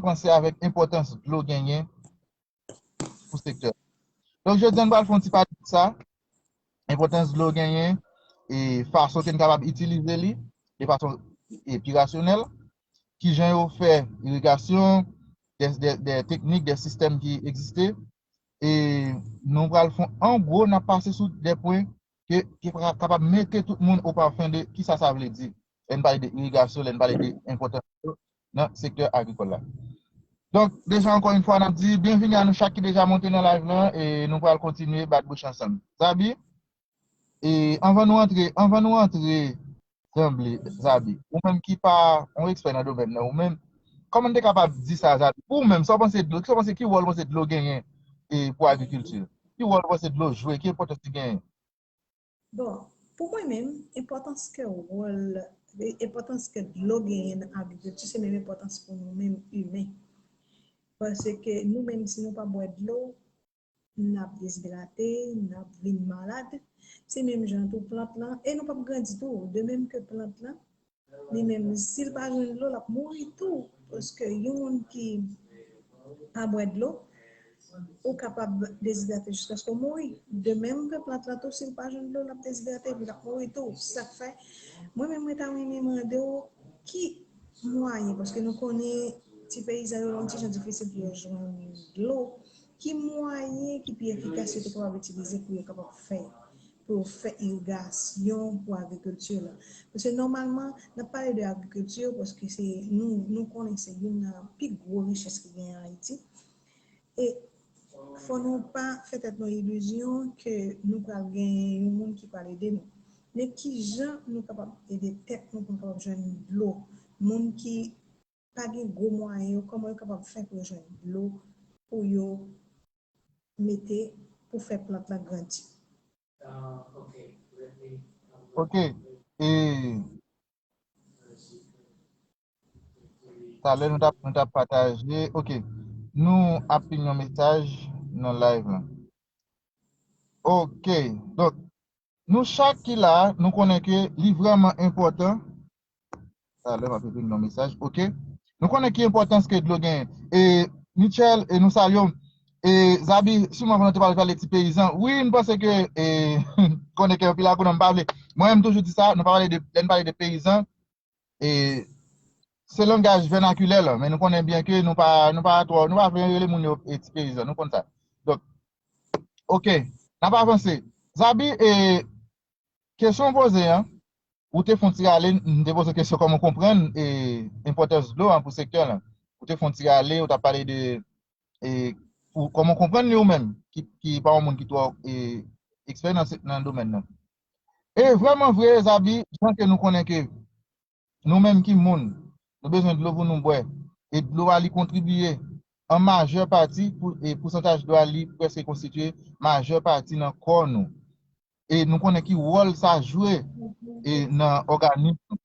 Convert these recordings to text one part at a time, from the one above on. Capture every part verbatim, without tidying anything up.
panse avèk enpòtans dlo genyen pou sektè. Donk, jodi a, nou pral fè yon ti pale de sa, enpòtans dlo genyen, e fason ke n kapab itilize li de fason, e, pi rasyonèl, kijan yo fè irigasyon, de, de, de teknik, de sistèm ki egziste, e nou pral fè, an gwo, n ap pase sou de pwen ke, ki ka-, kapab mete tout moun o parfum de kisa sa vle di lè n pale de irigasyon, lè n pale de enpòtans dlo nan sektè agrikòl la. Donk, deja, ankò yon fwa, n ap di byenvini a nou chak ki deja monte nan live lan, e nou pral kontinye bat bouch ansanm. Zabi, e anvan nou antre, anvan nou antre, Zanble, Zabi, ou menm ki pa yon ekspè nan domèn nan, ou menm, kòman n te kapab di sa, Zabi? Pou ou menm, sa w panse dlo, sa w panse, ki wòl ou panse dlo genyen, e, pou agrikilti? Ki wòl ou panse dlo jwe? Ki enpòtans li genyen? Bon, pou mwen menm, enpòtans ke wòl, enpòtans ke dlo genyen nan agrikilti, se menm enpòtans pou nou menm imen. Paske nou menm, si nou pa bwè dlo, n ap dezidrate, n ap vin malad. Se menm jan tou plant lan, e nou p ap grandi tou. De menm ke plant lan, li menm, si l pa jwenn dlo, l ap mouri tou. Paske yon moun ki pa bwè dlo, ou kapab dezidrate jiskaske w mouri. De menm ke plant lan tou, si l pa jwenn dlo, l ap dezidrate, epi l ap mouri tou. Sa k fè, mwen menm, mwen ta renmen mande w ki mwayen, paske nou konnen ti peyizan yo, yon ti jan difisil pou yo jwenn dlo, ki mwayen ki pi efikas yo te kapab itilize pou yo kapab fè, pou yo fè irigasyon pou agrikilti la? Paske nòmalman, n ap pale de agrikilti, paske se nou, nou konnen se youn nan pi gwo richès ki genyen an Ayiti. E fò nou pa fè tèt nou ilizyon ke nou pral gen yon moun ki pral ede nou. Men kijan nou kapab ede tèt nou pou nou kapab jwenn dlo? Moun ki pa gen gwo mwayen yo, kòman yo kapab fè pou yo jwenn dlo pou yo mete pou fè plant lan grandi? Ok. E talè nou t ap, nou t ap pataje. Ok. Nou ap pin yon mesaj nan live lan. Ok. Donk, nou chak ki la a, nou konnen ke li vrèman enpòtan. Talè m ap ekri yon mesaj. Ok. Nou konnen ki enpòtans ke dlo genyen. E Michel, e nou salye w. E Zabi, siman pandan te pale, pale ti peyizan. Wi, m panse ke, e, konnen ke anpil agwonòm pa vle. Mwen menm toujou di sa, nou pa pale de, lè n pale de peyizan, e se langaj vènakilè lan, men nou konnen byen ke nou pa, nou pa twò, nou pa vle rele moun yo, e, ti peyizan, nou konn sa. Donk, ok, n ap avanse. Zabi, e, kesyon w poze an, ou te fè yon ti rale, m te poze w kesyon kòman w konprann, e, enpòtans dlo an pou sektè lan. Ou te fè yon ti rale, ou t ap pale de, e, pou, kòman w konprann li ou menm, ki, ki pa yon moun ki twò, e, ekspè nan se-, nan domèn nan. E vrèman vre, Zabi, jan ke nou konnen ke nou menm ki moun, nou bezwen dlo pou nou bwè. E dlo a, li kontribiye an majè pati, pou, e pousantaj dlo a, li prèske konstitiye majè pati nan kò nou. E nou konnen ki wòl sa jwe, e nan òganis nou.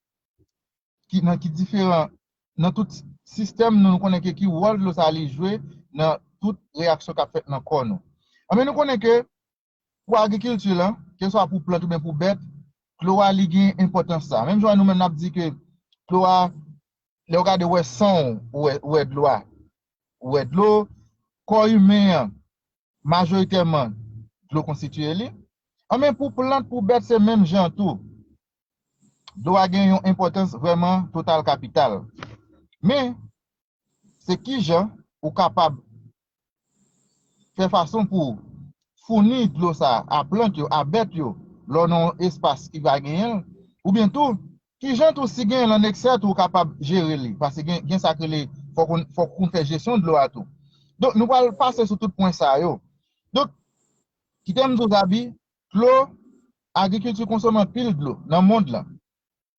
Ki, nan ki diferan, nan tout sistèm nou, nou konnen ke ki wòl dlo sa li jwe nan tout reyaksyon k ap fèt nan kò nou. Anben, nou konnen ke pou agrikilti lan, keswa pou plant oubyen pou bèt, dlo a li gen enpòtans sa. Menm jan nou menm n ap di ke dlo a, lè w gade, w wè san w, ou wè, ou wè dlo a. Ou wè dlo, kò imen an, majoritèman, dlo konstitiye li. Anben, pou plant, pou bèt, se menm jan tou. Dlo a gen yon enpòtans vrèman total kapital. Men, se kijan ou kapab fè fason pou founi dlo sa a plant yo, a bèt yo, lè w nan yon espas ki pa genyen l, oubyen tou, kijan tou si genyen l an eksè tou ou kapab jere li, paske gen, gen sa k rele, fòk ou, fòk ou konn fè jesyon dlo a tou. Donk, nou pral pase sou tout pwen sa yo. Donk, kite m di w, Zabi, dlo, agrikilti konsome anpil dlo nan mond lan.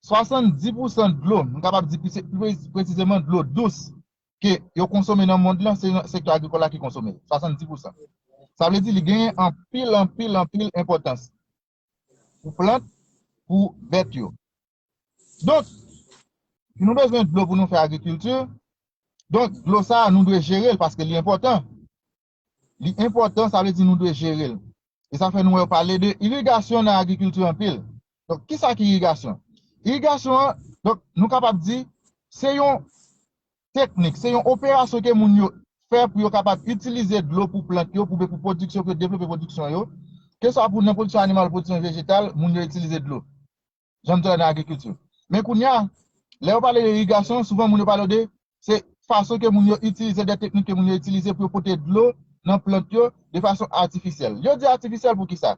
Swasanndis pousan dlo, m kapab di pi, pi presizeman dlo dous, ke yo konsome nan mond lan, se nan sektè agrikòl la ki konsome, swasanndis pousan. Sa vle di li genyen anpil, anpil, anpil enpòtans pou plant, pou bèt yo. Donk, si nou bezwen dlo pou nou fè agrikilti, donk dlo sa a, nou dwe jere l paske li enpòtan. Li enpòtan, sa vle di nou dwe jere l. E sa fè nou wè yo pale de irigasyon nan agrikilti anpil. Donk, kisa ki irigasyon? Irigasyon an, donk, nou kapab di, se yon teknik, se yon operasyon ke moun yo fè pou yo kapab itilize dlo pou plant yo, pou, pou pwodiksyon, pou yo devlope pwodiksyon yo. Keswa pou nan pwodiksyon animal, pwodiksyon vejetal, moun yo itilize dlo. Jan m di w la nan agrikilti. Men kounye a, lè yo pale de irigasyon, souvan moun yo pale de se fason ke moun yo itilize, de teknik ke moun yo itilize pou yo pote dlo nan plant yo de fason atifisyèl. Yo di atifisyèl pou ki sa?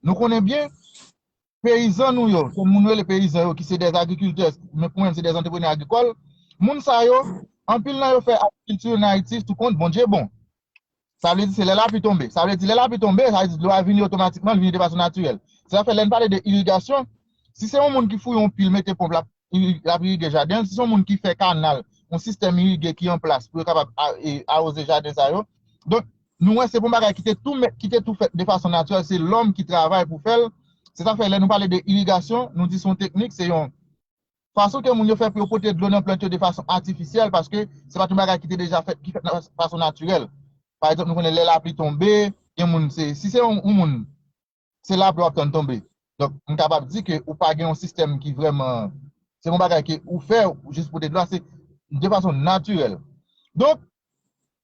Nou konnen byen, peyizan nou yo, ke moun rele peyizan yo, ki se de agrikiltè, men pou mwen, se de antreprenè agrikòl, moun sa yo, anpil nan yo fè agrikilti yo nan Ayiti sou kont Bondye bon. Sa vle di se lè lapli tonbe. Sa vle di lè lapli tonbe, sa vle di dlo a vini otomatikman, li vini de fason natirèl. Se sa fè lè n pale de irigasyon, si se yon moun ki fouye yon pi, l mete ponp, l ap iri-, l ap irige jaden l, si se yon moun ki fè kanal, yon sistèm irige ki an plas pou yo kapab a-, e, awoze jaden sa yo. Donk, nou wè se pa yon bagay ki te tou mèt, ki te tou fèt de fason natirèl, se lòm ki travay pou fè l. Se sa fè lè nou pale de irigasyon, nou di se yon teknik, se yon fason ke moun yo fè pou yo pote dlo nan plant yo de fason atifisyèl, paske se pa t yon bagay ki te deja fèt, ki fèt nan fason natirèl. Pa egzanp, nou konnen lè lapli tonbe, gen moun se, si se yon, yon moun, se lapli w ap tann tonbe. Donk, m kapab di ke ou pa gen yon sistèm ki vrèman, se yon bagay ke ou fè jis pou te dlo a, se de fason natirèl. Donk,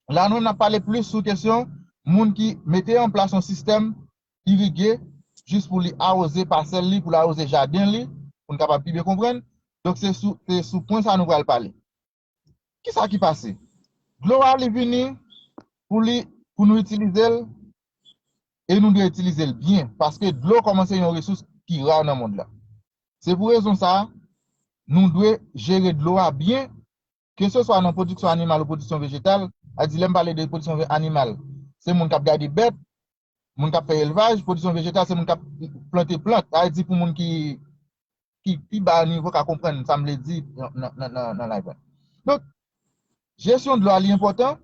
la nou menm n ap pale plis sou kesyon moun ki mete an plas yon sistèm irige jis pou li awoze pasèl li, pou li awoze jaden li, pou n kapab pi byen konprann. Donk, se sou, se sou pwen sa nou pral pale. Kisa ki pase? Dlo a, li vini pou li, pou nou itilize l, e nou dwe itilize l byen, paske dlo kòmanse yon resous ki ra nan mond la. Se pou rezon sa a, nou dwe jere dlo a byen, keseswa nan pwodiksyon animal ou pwodiksyon vejetal. A di, lè m pale de pwodiksyon ve-, animal, se moun k ap gade bèt, moun k ap fè elvaj, pwodiksyon vejetal, se moun k ap plante plant. Sa vle di pou moun ki, ki pi ba nivo ka konprann sa m vle di nan, nan, nan, nan live la. Donk, jesyon dlo a li enpòtan.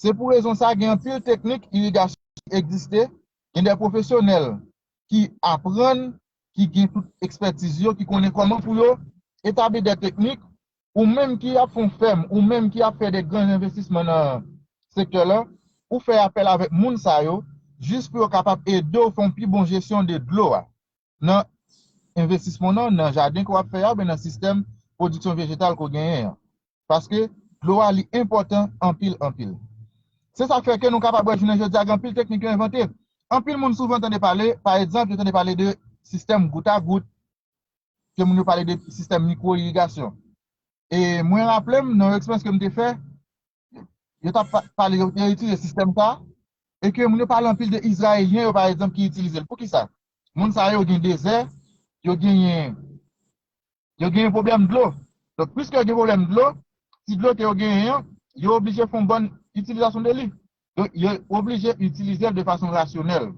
Se pou rezon sa, gen anpil teknik irigasyon ki egziste. Gen de pwofesyonèl ki aprann, ki gen tout ekspètiz yo, ki konnen kòman pou yo etabli de teknik, ou menm ki ap fè yon fèm, ou menm ki ap fè de gran envestisman nan sektè la, ou fè apèl avèk moun sa yo, jis pou yo kapab ede w fè yon pi bon jesyon de dlo a, nan envestisman w nan, nan jaden ke w ap fè a, oubyen nan sistèm pwodiksyon vejetal ke w genyen an. Paske dlo a, li enpòtan anpil, anpil. Se sa k fè ke nou kapab wè jounen jodi a, gen anpil teknik yo envante. Anpil moun souvan tande pale, pa egzanp, yo tande pale de sistèm gout a gout, ke moun yo pale de sistèm mikwo irigasyon. E mwen raple m, nan yon eksperyans ke m te fè, yo t ap pa-, pale, yo, yo itilize sistèm sa, e ke moun yo pale anpil de Izrayelyen yo, pa egzanp, ki itilize l. Poukisa? Moun sa yo gen dezè, yo genyen, yo genyen pwoblèm dlo. Donk, piske yo gen pwoblèm dlo, ti dlo ke yo genyen an, yo oblije fè yon bòn itilizasyon de li. Donk, yo oblije itilize l de fason rasyonèl.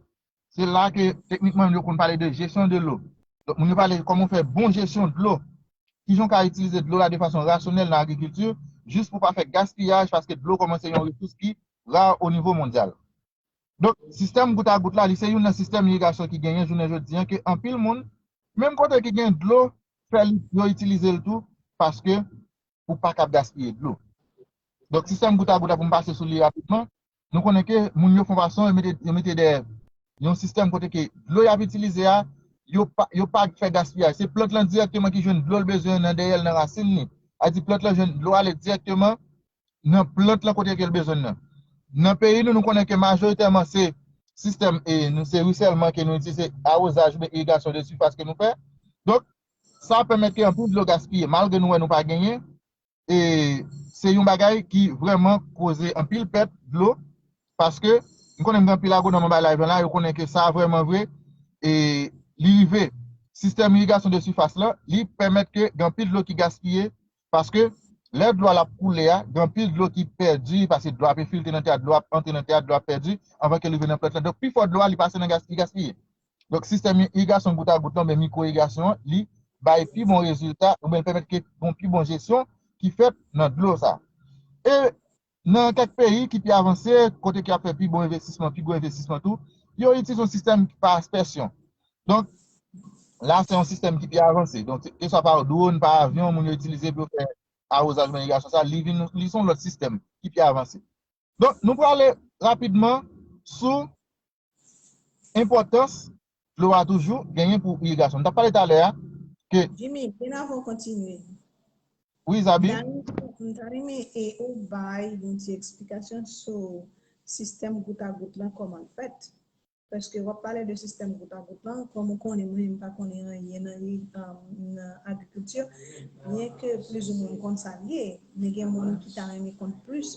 Se la ke, teknikman, yo konn pale de jesyon de lo. Donk, moun yo pale kòman fè bon jesyon dlo. Kijan w ka itilize dlo la de fason rasyonèl nan agrikilti, jis pou pa fè gaspiyaj, paske dlo kòmanse yon resous ki ra o nivo mondyal. Donk, sistèm gout a gout la, li se youn nan sistèm irigasyon ki genyen jounen jodi an, ke anpil moun, menm kote ki gen dlo, fè li, yo itilize l tou, paske ou pa kab gaspiye dlo. Donk, sistèm gout a gout la, pou m pase sou li rapidman, nou konnen ke moun yo fè yon fason, yo mete, yo mete de, yon sistèm kote ke dlo y ap itilize a, yo pa, yo pa fè gaspiyaj. Se plant lan dirèkteman ki jwenn dlo l bezwen nan dèyè l, nan rasin li. A di plant lan jwenn dlo ale dirèkteman nan plant lan kote ke l bezwen l nan. Nan peyi nou, nou konnen ke majoritèman se sistèm, e, nou, se risèlman ke nou itilize, awozaj oubyen irigasyon de sifas ke nou fè. Donk, sa pèmèt ke anpil dlo gaspiye, malgre nou wè nou pa genyen, e se yon bagay ki vrèman koze anpil pèt dlo, paske m konnen gen anpil agwonòm anba live la, yo konnen ke sa vrèman vre, e li rive. Sistèm irigasyon de sifas la, li pèmèt ke gen anpil dlo ki gaspiye, paske lè dlo a l ap koule a, gen anpil dlo ki pèdi, paske dlo a ap enfiltre nan tè a, dlo a ap antre nan tè a, dlo a ap pèdi, anvan ke l rive nan plant lan. Donk, pifò dlo a, li pase nan gas-, li gaspiye. Donk, sistèm irigasyon gout a gout lan, oubyen mikwo irigasyon an, li bay pi bon rezilta, oubyen l pèmèt ke gon pi bon jesyon ki fèt nan dlo sa. E nan kèk peyi ki pi avanse, kote ki ap fè pi bon envestisman, pi gwo envestisman tou, yo itilize yon sistèm pa aspèsyon. Donk, la, se yon sistèm ki pi avanse. Donk, keswa pa dwòn, pa avyon, moun yo itilize pou yo fè awozaj nan irigasyon sa, li vin, li se yon lòt sistèm ki pi avanse. Donk, nou prale rapidman sou enpòtans dlo a toujou genyen pou irigasyon. M t ap pale talè a ke Jimmy, byen avan w kontinye. Wi, Zabi? M ta renmen e ou bay yon ti eksplikasyon sou sistèm gout a gout lan, kòman l fèt. Paske w ap pale de sistèm gout a gout lan, kòm ou konnen, mwen menm m pa konnen anyen nan, nan agrikilti, byen ke plizoumwen m konn sa l ye, men gen moun ki ta renmen konn plis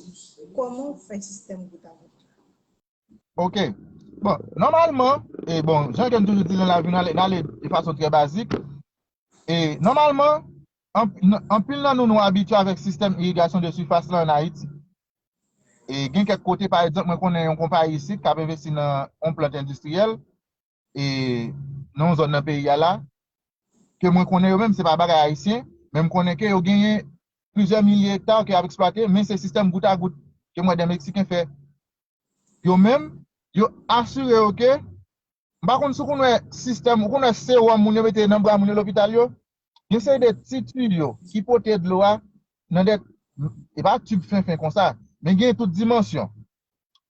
kòman w fè sistèm gout a gout lan. Ok. Bon, nòmalman, e bon, jan ke m toujou di nan lavi, n ale, n ale de fason trè bazik. E nòmalman, anpil nan nou, nou abitye avèk sistèm irigasyon de sifas la ann Ayiti. E gen kèk kote, pa egzanp, mwen konnen yon konpayi isit k ap envesti nan yon plant endistriyèl, e nan yon zòn nan peyi a la, ke mwen konnen yo menm, se pa bagay ayisyen, men m konnen ke yo genyen plizyè milye ekta ke y ap eksplwate, men se sistèm gout a gout ke m wè de Meksiken fè. Yo menm, yo asire yo ke, m pa konn si w konn wè sistèm, ou konn wè sewòm moun yo mete nan bra moun yo lopital yo, gen seri de ti tiyo ki pote dlo a nan de, e pa tib fenfen konsa, men gen tout dimansyon.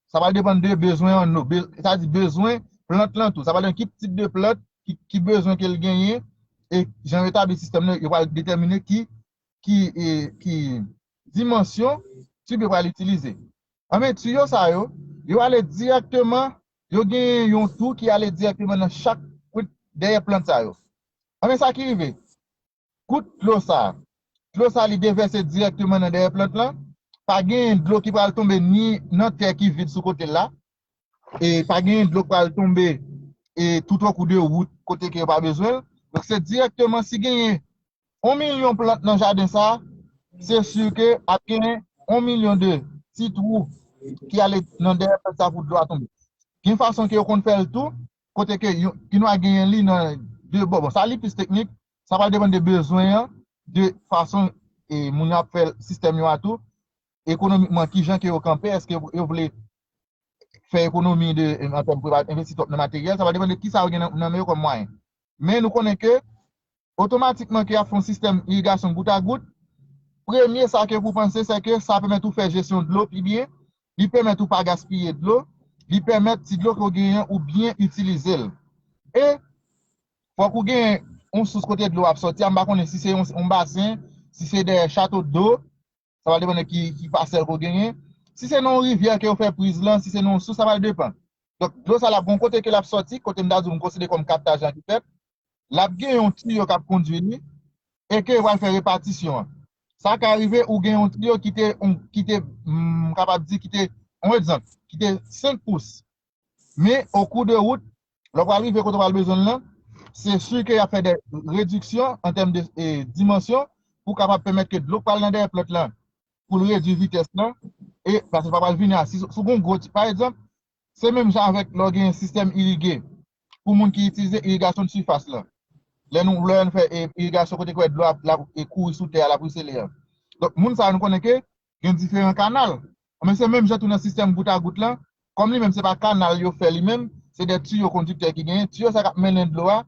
Sa pral depann de bezwen an nou, sa di bezwen plant lan tou. Sa pral depann ki tip de plant, ki, ki bezwen ke l genyen, e jan yo etabli sistèm nan, yo pral detèmine ki, ki, e, ki dimansyon tib yo pral itilize. Anben, tiyo sa yo, yo ale dirèkteman, yo gen yon tou ki ale dirèkteman nan chak kwit dèyè plant sa yo. Anben, sa ki rive, gout dlo sa, dlo sa li devèse dirèkteman nan dèyè plant lan, pa gen dlo ki pral tonbe ni nan tè ki vid sou kote l la, e pa gen dlo ki pral tonbe e tout okou de wout kote ke yo pa bezwen l. Donk, se dirèkteman si genyen yon milyon plant nan jaden sa, se si ke ap gen yon milyon de ti twou ki ale nan dèyè plant sa pou dlo a tonbe. Gen fason ke yo konn fè l tou, kote ke yo, ki nou a genyen li nan de bò. Bon, sa li plis teknik, sa pral depann de bezwen an, de fason e moun yo ap fè sistèm yo a tou, ekonomikman, ki jan ke yo kanpe, èske yo vle fè ekonomi de, an tèm pou yo pa envesti twòp nan materyèl, sa pral depann de ki sa yo gen nan, nan men yo kòm mwayen. Men nou konnen ke otomatikman ke y ap fè yon sistèm irigasyon gout a gout, premye sa ke pou panse, se ke sa pèmèt ou fè jesyon dlo pi byen, li pèmèt ou pa gaspiye dlo, li pèmèt ti dlo ke w genyen ou byen itilize l. E fòk ou gen yon sous kote dlo ap sòti a, m pa konnen si se yon, yon basen, si se dèyè chato dlo, sa va depann de ki, ki pasèl ke w genyen. Si se nan yon rivyè ke yo fè priz lan, si se nan yon sous, sa va depann. Donk, dlo sa l ap gen yon kote ke l ap sòti, kote m ta di w m konsidere kòm kaptaj lan ki fèt, l ap gen yon tiyo k ap kondui li, e ke yo pral fè repatisyon an. Sa ka rive ou gen yon tiyo ki te, ki te, m kapab di, ki te, yon egzanp, ki te senk pous. Men, okou de wout, lè w pral rive kote w pral bezwen l lan, se si ke y ap fè de rediksyon an tèm de e, dimansyon pou kapab pèmèt ke dlo k pral nan dèyè plant lan pou l redui vitès lan, e paske l pa pral vini a, si, si w gen yon gwo ti, pa egzanp, se menm jan avèk lè w gen sistèm irige pou moun ki itilize irigasyon de sifas lan. Lè nou, lè n fè e, irigasyon kote ke dlo ap, l ap e, kouri sou tè a, l ap risele an. Donk, moun sa yo, nou konnen ke gen diferan kanal. Men se menm jan tou nan sistèm gout a gout lan, kòm li menm se pa kanal yo fè li menm, se de tiyo kondiktè ki genyen, tiyo sa k ap mennen dlo a,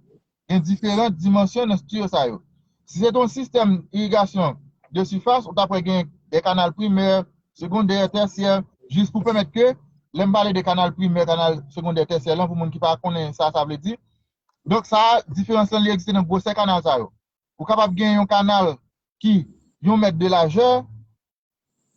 gen diferan dimansyon nan tiyo sa yo. Si se te yon sistèm irigasyon de sifas, ou t ap wè gen de kanal primè, segondè, tèsyè, jis pou pèmèt ke, lè m pale de kanal primè, kanal segondè, tèsyè lan, pou moun ki pa konnen sa sa vle di, donk sa, diferans lan li egziste nan gwosè kanal sa yo. Ou kapab gen yon kanal ki yon mèt de lajè,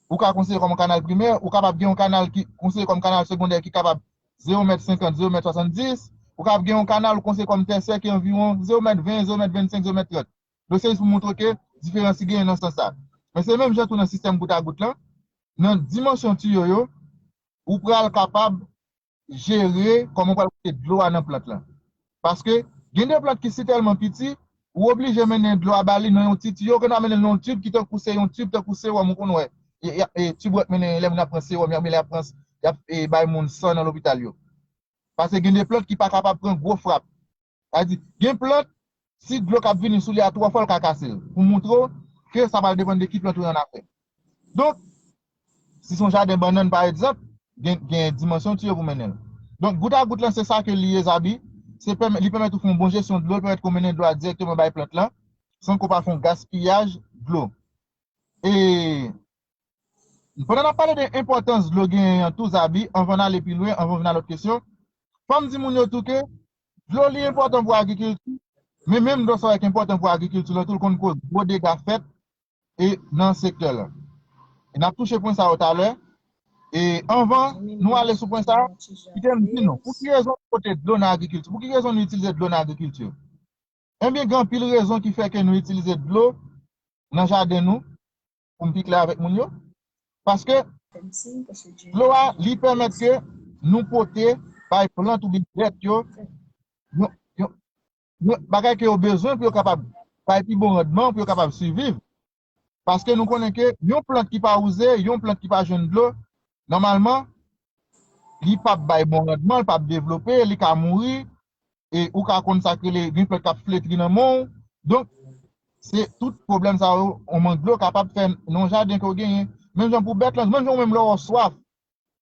ou ka konsidere kòm yon kanal primè, ou kapab gen yon kanal ki konsidere kòm kanal segondè ki kapab zewo mèt senkant, zewo mèt swasanndis, ou kapab gen yon kanal ou konsidere kòm tèsyè ki anviwon zewo mèt ven, zewo mèt vennsenk, zewo mèt trant. Donk, se jis pou montre ke diferans ki genyen nan sans sa. Men se menm jan tou nan sistèm gout a gout lan, nan dimansyon tiyo yo, ou pral kapab jere kòman w pral pote dlo a nan plant lan. Paske gen de plant ki si tèlman piti, ou oblije mennen dlo a ba li nan yon ti tiyo, ke n a mennen l nan yon tib ki tankou se yon tib, tankou sewòm ou konn wè. E, e, e tib wè k mennen lè moun ap pran sewòm, y ap, y ap pran, y ap e, bay moun san nan lopital yo. Paske gen de plant ki pa kapab pran gwo frap. Sa di, gen plant, si dlo k ap vini sou li a twò fò, l ka kase l. Pou montre w ke sa pral depann de ki plant ou nan afè. Donk, si se yon jaden bannann, pa egzanp, gen, gen dimansyon tiyo pou mennen l. Donk, gout a gout lan, se sa ke li ye, Zabi. Se pèmè, li pèmèt ou fè yon bon jesyon dlo, li pèmèt ke w mennen dlo a dirèkteman bay plant lan, san ke w pa fè yon gaspiyaj dlo. E pandan n ap pale de enpòtans dlo genyen an tou, Zabi, anvan n ale pi lwen, anvan n vin a lòt kesyon, fò m di moun yo tou ke dlo li enpòtan pou agrikilti, men menm dlo sa yo ki enpòtan pou agrikilti lan tou, l konn koz gwo dega fèt e nan sektè lan. E n ap touche pwen sa yo talè. E anvan nou ale sou pwen sa, kite m di nou, pou ki rezon nou pote dlo nan agrikilti? Pou ki rezon nou itilize dlo nan agrikilti? Ebyen, gen anpil rezon ki fè ke nou itilize dlo nan jaden nou, pou m pi klè avèk moun yo. Paske dlo a, li pèmèt ke nou pote bay plant oubyen bèt yo yon, yon, yon bagay ke yo bezwen pou yo kapab bay pi bon randman, pou yo kapab siviv. Paske nou konnen ke yon plant ki pa wouze, yon plant ki pa jwenn dlo, nòmalman, li p ap bay bon randman, li p ap devlope, li ka mouri, e ou ka konn sa k rele, gen plant k ap fletri nan men w. Donk, se tout pwoblèm sa yo, yon mank dlo kapab fè nan yon jaden ke w genyen. Menm jan pou bèt lan, menm jan ou menm lè w swaf,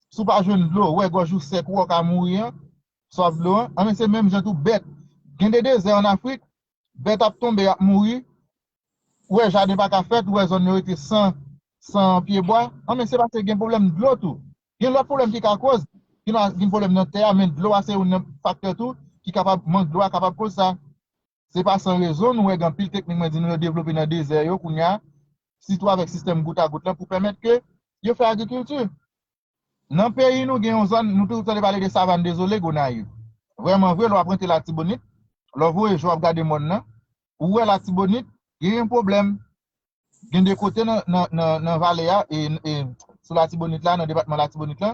si w pa jwenn dlo, ou wè gòj ou sèk, ou wè w ka mouri an, swaf dlo an, anben se menm jan tou bèt. Gen de dezè ann Afrik, bèt ap tonbe, y ap mouri, ou wè jaden pa ka fèt, ou wè zòn yo rete san, san pyebwa, anben se paske gen pwoblèm dlo tou. Gen lòt pwoblèm ki ka koz, gen, gen pwoblèm nan tè a, men dlo a se youn nan faktè tou ki kapab, mank dlo a kapab koz sa. Se pa san rezon, nou wè gen anpil teknik mwen di nou yo devlope nan dezè yo kounye a, sitou avèk sistèm gout a gout lan pou pèmèt ke yo fè agrikilti. Nan peyi nou gen yon zòn, nou toujou tande pale de savann dezole Gonayiv. Vrèman vre, lè w ap rantre Latibonit, lè w voye je w ap gade mòn nan, ou wè Latibonit genyen pwoblèm. Gen de kote nan, nan, nan, nan vale a, e, e sou Latibonit la, nan depatman Latibonit la,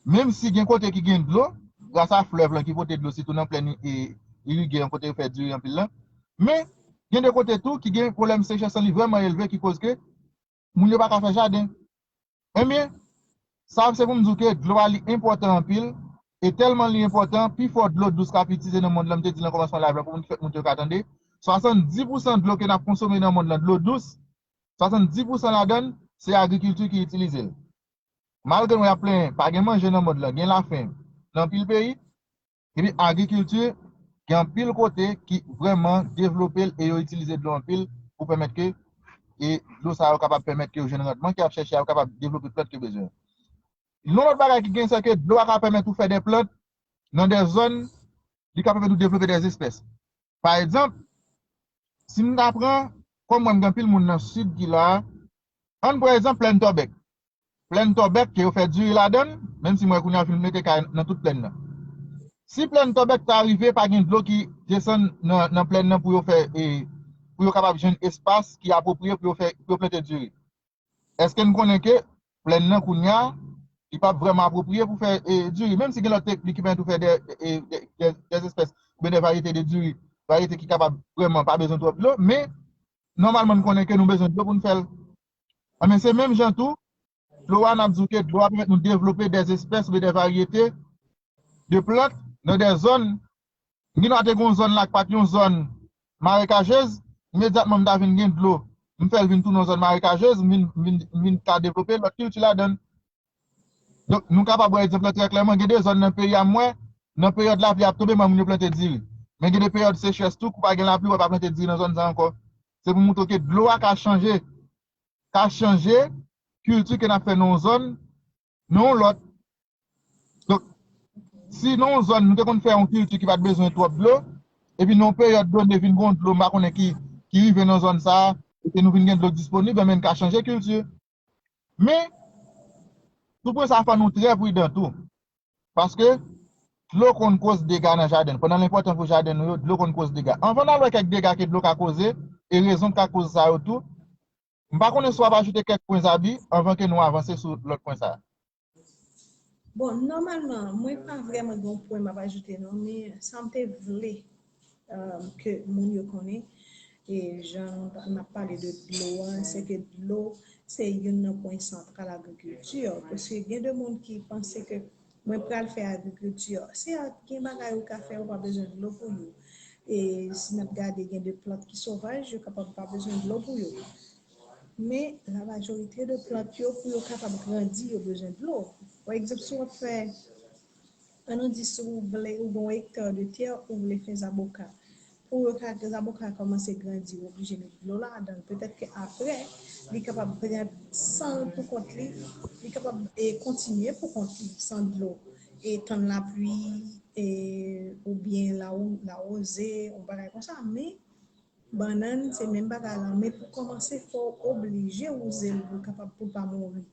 menm si gen kote ki gen dlo, gras a flèv lan ki pote dlo, sitou nan plèn e, Irigè, yon kote yo fè diri anpil lan. Men, gen de kote tou ki gen pwoblèm sechrès lan, li vrèman elve, ki koz ke moun yo pa ka fè jaden. Ebyen, sa se pou m di w ke dlo a li enpòtan anpil, e tèlman li enpòtan, pifò dlo dous k ap itilize nan mond lan, m te di nan kòmansman live la, pou moun ki fèk moute yo ka tande, swasanndis pousan dlo ke n ap konsome nan mond lan, dlo dous, swasanndis pousan ladan l, se agrikilti ki itilize l. Malgre nou ap plenyen, pa gen manje nan mond lan, gen lafen nan anpil peyi, epi agrikilti, gen anpil kote ki vrèman devlope l e yo itilize dlo anpil pou pèmèt ke e dlo sa yo kapab pèmèt ke yo jwenn randman ke y ap chèche a, yo kapab devlope plant ke yo bezwen. Yon lòt bagay ki gen, se ke dlo a ka pèmèt ou fè de plant nan de zòn, li ka pèmèt ou devlope de espès. Pa egzanp, si m ta pran, kòm mwen m gen anpil moun nan sid ki la, ann pran egzanp plèn Tòbèk. Plèn Tòbèk ke yo fè diri ladan l, menm si mwen kounye a fin mete kay nan tout plèn nan. Si plèn Tòbèk ta rive pa gen dlo ki desann nan, nan plèn nan pou yo fè, e, pou yo kapab jwenn espas ki apwopriye pou yo fè, pou yo plante diri. Èske n konnen ke plèn nan kounye a, li p ap vrèman apwopriye pou fè, e, diri, menm si gen lòt teknik ki pèmèt ou fè de, e, de, de, de espès, oubyen de varyete de diri, varyete ki kapab vrèman pa bezwen twòp dlo, men nòmalman n konnen ke nou bezwen dlo pou n fè l. Anben, se menm jan tou, dlo a, n ap di w ke dlo a pèmèt nou devlope de espès oubyen de varyete de plant nan de zòn. M gen dwa te gen yon zòn la k pa t yon zòn marekajez, imedyatman m ta vin gen dlo, m fè l vin tounen yon zòn marekajez, m vin, m vin, m vin ka devlope lòt kilti ladan l. Donk, nou kapab wè egzanp lan trè klèman, gen de zòn nan peyi a m wè, nan peryòd lapli ap tonbe, mwen moun yo plante diri. Men gen de peryòd sechrès tou, kou pa gen lapli, ou wè pa plante diri nan zòn sa ankò. Se pou montre w ke dlo a ka chanje, ka chanje kilti ke n ap fè nan yon zòn, nan yon lòt. Donk, si nan yon zòn, nou te konn fè yon kilti ki pa t bezwen twòp dlo, epi nan yon peryòd done vin gen yon dlo, m pa konnen ki, ki rive nan zòn sa a, e ke nou vin gen dlo disponib, enben n ka chanje kilti. Men, sou pwen sa, fò nou trè pridan tou. Paske dlo konn koz dega nan jaden. Pandan l enpòtan pou jaden nou yo, dlo konn koz dega. Anvan n al wè kèk dega ke dlo ka koze, e rezon k ka koz sa yo tou, m pa konnen si w ap ajoute kèk pwen, Zabi, anvan ke nou avanse sou lòt pwen sa a. Bon, nòmalman, mwen pa vrèman gen yon pwen m ap ajoute non, men sa m te vle um, ke moun yo konnen, e jan n ap pale de dlo a, se ke dlo se youn nan pwen santral agrikilti, paske gen de moun ki panse ke mwen pral fè agrikilti, se a gen bagay ou ka fè, ou pa bezwen dlo pou yo. E si n ap gade, gen de plant ki sovaj, yo kapab pa bezwen dlo pou yo. Men, la majorite de plant yo, pou yo kapab grandi, yo bezwen dlo. Pa egzanp, si w ap fè, ann nou di, si w vle, ou gen yon ekta de tè, ou vle fè zaboka. Pou yo ka, zaboka a kòmanse grandi, ou oblije met dlo ladan l. Petèt ke apre, li kapab pran san l pou kont li, li kapab e, kontinye pou kont li, san dlo. E tann lapli, e, oubyen lawo-, lawoze, yon bagay konsa. Men, Bannann, se menm bagay la. Men pou kòmanse, fò w oblije wouze l pou l kapab, pou l pa mouri.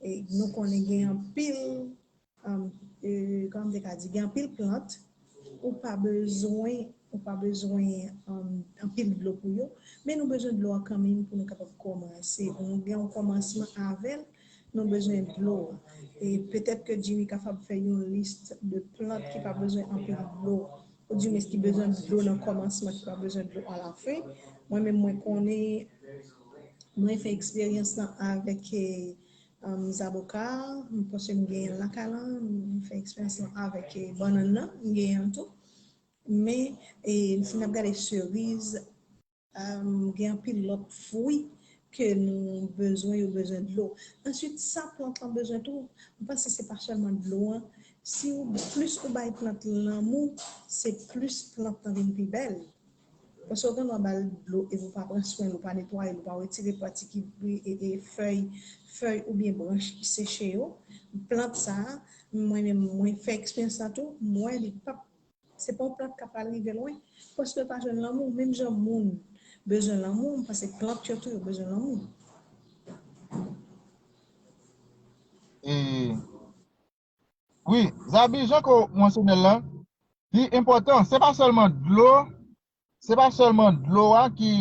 E nou konnen gen anpil, um, e, kòman m te ka di, gen anpil plant, ou pa bezwen, ou pa bezwen, um, anpil dlo pou yo, men nou bezwen dlo a kanmenm pou nou kapab kòmanse. Pou nou gen yon kòmansman avè l, nou bezwen dlo a. E petèt ke Jimmy kapab fè yon lis de plant ki pa bezwen anpil dlo, oudimwens ki bezwen dlo nan kòmansman, ki pa bezwen dlo alafen. Mwen menm, mwen konnen, mwen fè eksperyans lan avèk, e, um, zaboka, paske m genyen l lakay lan, m fè eksperyans lan avèk, e, bannann nan, m genyen l tou. Men, e, si n ap gade seriz, um, gen anpil lòt fwi ke nou bezwen, yo bezwen dlo. Answit, sa plant lan bezwen tou, m panse se pa sèlman dlo an. Si ou, plis ou bay plant lan lanmou, se plis plant lan vin pi bèl. Paske ou gen dwa ba l dlo epi ou pa pran swen l, ou pa netwaye l, ou pa retire pati ki, e, e, fèy, fèy oubyen branch ki seche yo. Plant sa a, mwen menm, mwen fè eksperyans sa tou, m wè li p ap, se pa yon plant k ap al rive lwen, paske l pa jwenn lanmou. Menm jan moun bezwen lanmou, m panse plant yo tou, yo bezwen lanmou. E, wi, Zabi, jan ke w mansyone l lan, li enpòtan. Se pa sèlman dlo, se pa sèlman dlo a ki,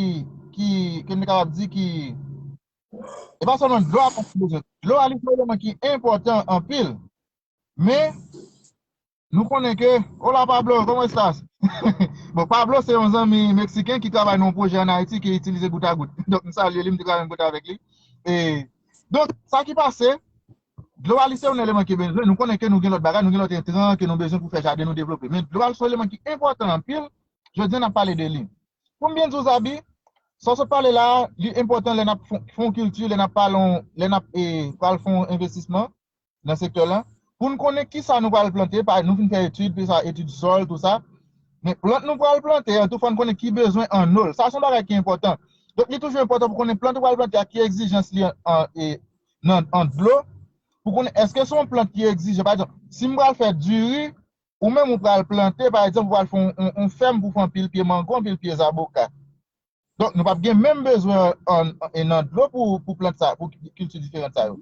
ki, ke n te kapab di ki, e pa sèlman dlo a plant lan bezwen. Dlo a, li se yon eleman ki enpòtan anpil. Men, nou konnen ke, hola Pablo, ¿cómo estás? Bon, Pablo se yon zanmi meksiken ki travay nan yon pwojè ann Ayiti ki itilize gout a gout. Donk, m salye li, m te travay yon kote avèk li. E, donk, sa ki pase, dlo a li se yon eleman ki bezwen. Nou konnen ke nou gen lòt bagay, nou gen lòt entran ke nou bezwen pou fè jaden nou devlope. Men dlo a li se yon eleman ki enpòtan anpil. Jodi a, n ap pale de li. Pou m byen di w, Zabi, sa w sot pale la a, li enpòtan lè n ap fon, fon kilti, lè n ap pale, lè n ap, e, pral fè yon envestisman nan sektè lan, pou n konnen kisa nou pral plante, pa, nou fin fè etid, pi sa, etid sòl, tou sa. Men plant nou pral plante an tou, fò n konnen ki bezwen ann lo l. Sa se yon bagay ki enpòtan. Donk, li toujou enpòtan pou konnen plant ou pral plante a, ki egzijans li an, an, e, nan, an dlo, pou konnen èske se yon plant ki egzijan. Pa egzanp, si m pral fè diri, ou menm ou pral plante, pa egzanp, ou pral fè yon, yon, yon fèm pou fè anpil pye mango, anpil pye zaboka. Donk, nou p ap gen menm bezwen an, an, nan dlo pou, pou plant sa, pou kilti diferan sa yo.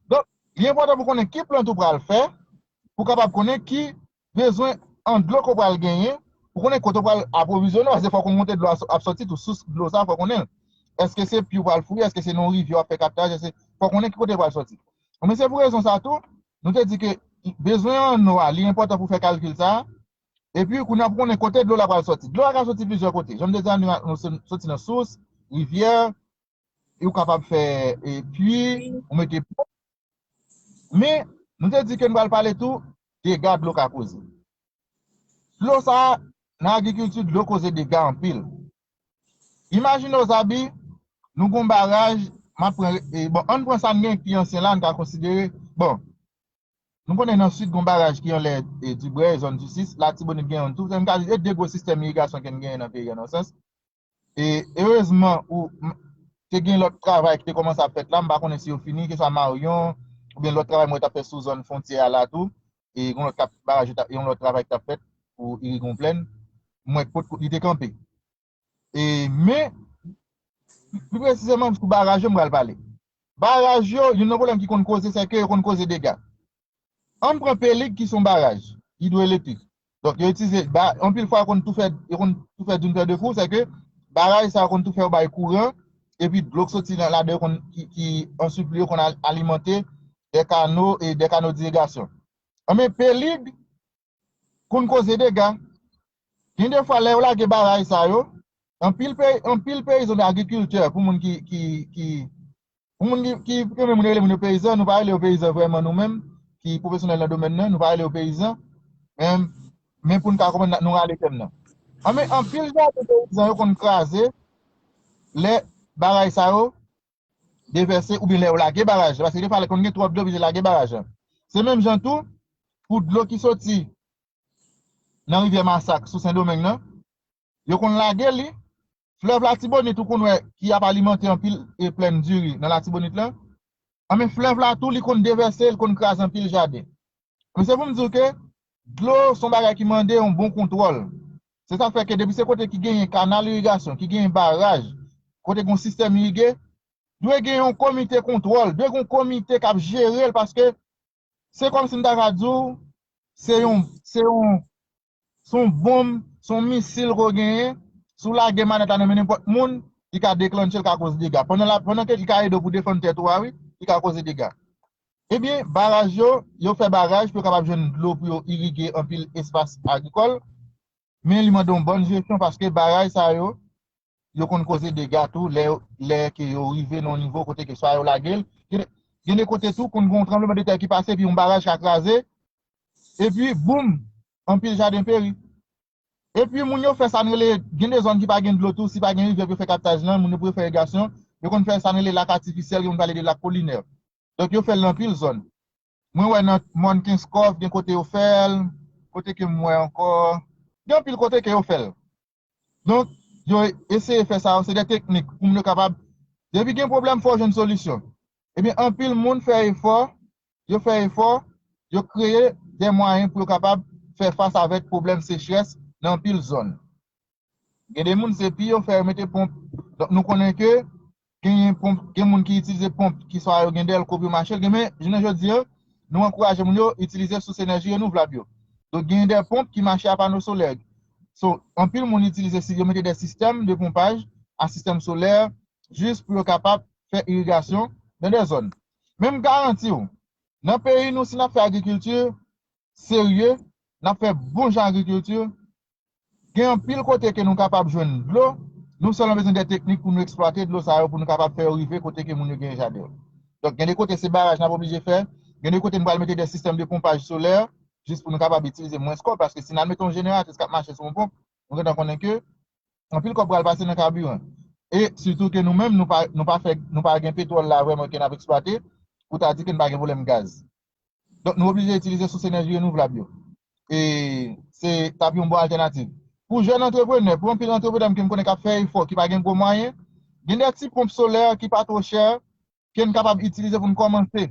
Donk, li enpòtan pou konnen ki plant ou pral fè, pou kapab konnen ki bezwen an dlo ke w pral genyen, pou konnen kote w pral apwovizyone, paske fòk ou monte dlo a ap sòti tou, sous dlo sa, fòk ou konnen l. Èske se pye w pral fouye, èske se nan yon rivyè w ap fè kaptaj, èske, fòk ou konnen ki kote l pral sòti. Men se pou rezon sa tou, nou te di ke bezwen an lo a, li enpòtan pou fè kalkil sa a. Epi, kounye a pou konnen kote dlo la pral sòti. Dlo a ka sòti plizyè kote. Jan m te di a, nou, nou sòti nan sous, rivyè, e ou kapab fè, e, pui, ou mete pon. Men, nou te di ke nou pral pale tou dega dlo ka koze. Dlo sa a, nan agrikilti, dlo koze dega anpil. Imajine w, Zabi, nou gon baraj, m ap pran, e, bon, ann pran sa n gen ki ansyen la, n ka konsidere, bon, nou konnen nan sid gon baraj ki anlè, e, Dibrèy, zòn Disis, Latibonit gen youn tou, se m ka di, e de gwo sistèm irigasyon ke n genyen nan peyi an, nan sans. E, erezman, ou, m, te gen lòt travay ki te kòmanse ap fèt la, m pa konnen si yo fini, keswa Maryon, oubyen lòt travay mwen t ap fè sou zòn fwontyè a la tou, e, gon lòt k ap, baraj yo t ap, yon lòt travay ki t ap fèt pou irigon plèn, m wè k pot, li te kanpe. E, men, pi presizeman, sou baraj yo, m pral pale. Baraj yo, youn nan pwoblèm ki konn koze, se ke yo konn koze dega. Ann pran Pelig ki se yon baraj idwoelektrik. Donk, yo itilize, ba, anpil fwa, yo konn tou fè, yo konn tou fè d'une pierre deux coups, se ke baraj sa yo konn tou fè yo bay kouran, epi dlo k soti la, ladan yo konn, ki, ki an sipli yo konn al-, alimante de kano e de kano dirigasyon. Anben, Pelig, konn koze dega. Gen de fwa, lè yo lage baraj sa yo, anpil pey-, anpil peyizan, oubyen agrikiltè, pou moun ki, ki, ki, pou moun ki, ki, ki renmen moun rele moun yo peyizan, nou pa rele yo peyizan vrèman nou menm, ki pwofesyonèl nan domèn nan, nou pa rele yo peyizan, men, men pou n ka konprann, nou rale tèm nan. Anben, anpil jaden peyizan yo konn kraze lè baraj sa yo devèse oubyen lè yo lage baraj la, paske defwa lè konn gen twòp dlo, oblije lage baraj la. Se menm jan tou, pou dlo ki soti nan rivyè Masak sou Sendomeng nan, yo konn lage li, flèv Latibonit ou konn wè ki ap alimante anpil e plèn diri nan Latibonit lan, anben flèv la tou li konn devèse, li konn kraze anpil jaden. Men se pou m di w ke dlo se yon bagay ki mande yon bon kontwòl. Se sa k fè ke depi se kote ki genyen kanal irigasyon, ki genyen baraj, kote gen yon sistèm irige, dwe gen yon komite kontwòl, dwe gen yon komite k ap jere l, paske se kòmsi m ta ka di w, se yon, se yon, se yon bonm, se yon misil ke w genyen, si w lage manèt la nan men nenpòt moun, li ka deklanche, li ka koze dega. Pandan l ap, pandan ke li ka ede w pou defann tèt ou a, wi, li ka koze dega. Ebyen, baraj yo, yo fè baraj pou yo kapab jwenn dlo pou yo irige anpil espas agrikòl, men li mande yon bòn jesyon paske baraj sa yo, yo konn koze dega tou lè, lè ke yo rive nan yon nivo kote ke swa yo lage l. Gen, gen de kote tou konn gen yon tranblemanntè ki pase epi yon baraj ka kraze, epi boum, anpil jaden peri. Epi moun yo fè sa n rele, gen de zòn ki pa gen dlo tou, si pa gen rivyè pou yo fè kaptaj lan, moun yo pou yo fè irigasyon, yo konn fè sa n rele lak atifisyèl, gen moun pale de lak kolinè. Donk yo fè l nan anpil zòn. Mwen wè nan mòn Kenskòf, gen kote yo fè l, kote ke m wè ankò, gen anpil kote ke yo fè l. Donk, yo eseye fè sa yo, se de teknik pou moun yo kapab, depi gen pwoblèm, fò w jwenn solisyon. Ebyen, anpil moun fè efò, yo fè efò, yo kreye de mwayen pou yo kapab fè fas avèk pwoblèm sechrès nan anpil zòn. Gen de moun, se pi yo fè, yo mete ponp. Donk, nou konnen ke genyen ponp, gen moun ki itilize ponp ki swa yo gen dèlko pou yo mache l, gen, men jounen jodi a, nou ankouraje moun yo itilize sous enèji renouvlab yo. Donk, genyen de ponp ki mache a pano solè. So, anpil moun itilize, si yo mete de sistèm de ponpaj a sistèm solè, jis pou yo kapab fè irigasyon nan de zòn. Men m garanti w, nan peyi nou, si n ap fè agrikilti serye, n ap fè bon jan agrikilti, gen anpil kote ke nou kapab jwenn dlo, nou sèlman bezwen de teknik pou nou eksplwate dlo sa yo, pou nou kapab fè yo rive kote ke moun yo genyen jaden yo. Donk, gen de kote se baraj n ap oblije fè, gen de kote nou pral mete de sistèm de ponpaj solè, jis pou nou kapab itilize mwens kòb, paske si n al mete yon jeneratris k ap mache sou yon ponp, nou gentan konnen ke anpil kòb pral pase nan kabiran. E sitou ke nou menm, nou pa, nou pa fè, nou pa gen petwòl la vrèman ke n ap eksplwate, pou ta di ke n pa gen pwoblèm gaz. Donk, nou oblije itilize sous enèji renouvlab yo. E se t ap yon bon altènativ. Pou jèn antreprenè, pou anpil antreprenè ke m konnen k ap fè efò, ki pa gen gwo mwayen, gen de ti ponp solè ki pa twò chè, ke n kapab itilize pou n kòmanse.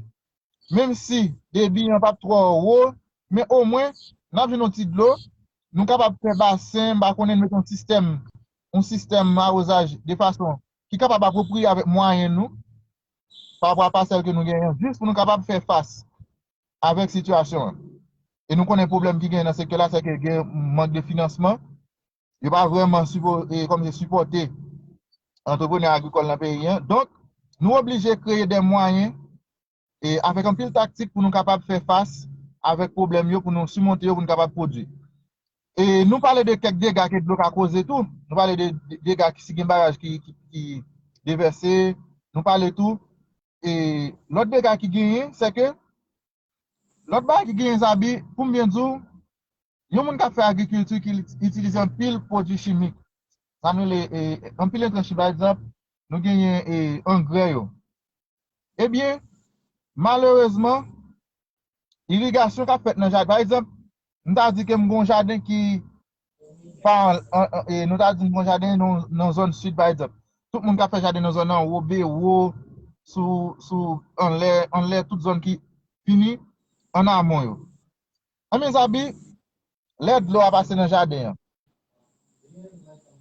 Menm si debi an p ap twò wo, men omwen, n ap jwenn yon ti dlo, nou kapab fè basen, m pa konnen, n mete yon sistèm, yon sistèm awozaj de fason ki kapab apwopriye avèk mwayen nou, pa rapò a pasèl ke nou genyen, jis pou nou kapab fè fas avèk sitiyasyon an. E nou konnen pwoblèm ki genyen nan sektè la, se ke gen mank de finansman. Yo pa vrèman sipo-, e, kòmsi sipòte antreprenè agrikòl nan peyi an. Donk, nou oblije kreye de mwayen, e, avèk anpil taktik pou nou kapab fè fas avèk pwoblèm yo, pou nou simonte yo, pou nou kapab pwodui. E nou pale de kèk dega ke dlo ka koze tou. Nou pale de, de dega ki, si gen baraj ki, ki, ki devèse. Nou pale tou. E lòt dega ki genyen, se ke, lòt bagay ki genyen, Zabi, pou m byen di w, yon moun k ap fè agrikilti ki itilize anpil pwodui chimik, sa nou rele, e, anpil entran chimik, pa egzanp, nou genyen, e, angrè yo. Ebyen, malerezman, irigasyon k ap fèt nan jaden, pa egzanp, m ta di ke m gen yon jaden ki pa an, an, an, e, nou ta di m gen yon jaden nan, nan zòn sid, pa egzanp. Tout moun k ap fè jaden nan zòn nan, Wobewo, sou, sou, anlè, anlè tout zòn ki fini an amon yo. Anben, Zabi, lè dlo a pase nan jaden an,